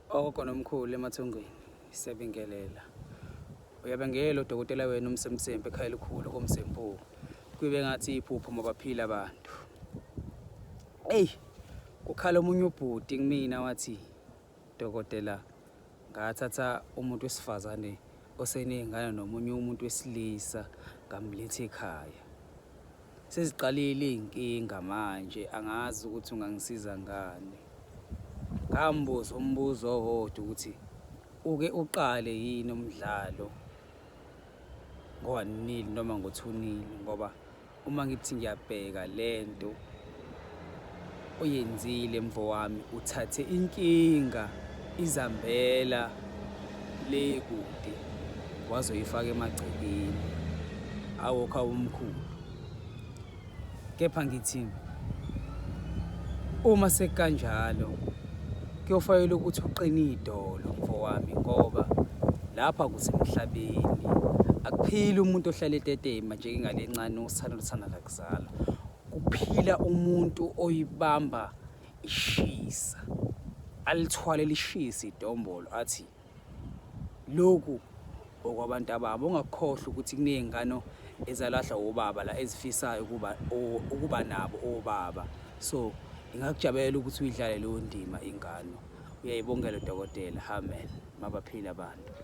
Ogogo nomkhulu emathongweni siyabingelela. Uyabengela udokotela wenu umsemsempe ekhaya elikhulu komsempu. Kube ngathi iphupho mabaphila abantu. Ey, kukhala omunye ubhuti kumina wathi dokotela ngathatha umuntu wesifazane oseney'ngane nomunye umuntu wesilisa ngamletha ekhaya. Seziqalile iy'nkinga manje angazi ukuthi ungangisiza ngani. Ngambuza umbuzo owodwa ukuthi uke uqale yini umdlalo ngo-one nil noma ngo-two nil ngoba uma ngithi ngiyabheka le nto oyenzile mfowami uthathe inkinga izambela le kude wazoyifaka emagcekeni awokho awumkhulu kepha ngithi uma sekukanjalo kuyofanele ukuthi uqine idolo mfowami ngoba lapha kusemhlabeni akuphili umuntu ohlala etetema njengengane encane usana oluthanda lakuzala kuphila umuntu oyibamba ishisa alithwale lishisa idombolo athi lokhu okwabantu ababo ungakhohlwa ukuthi kuney'ngane ezalahlwa obaba la ezifisayo ukuba ukuba nabo obaba so ingakujabulela ukuthi uyidlale leyo ndima ingane uyayibongela udokotela amen mabaphile abantu.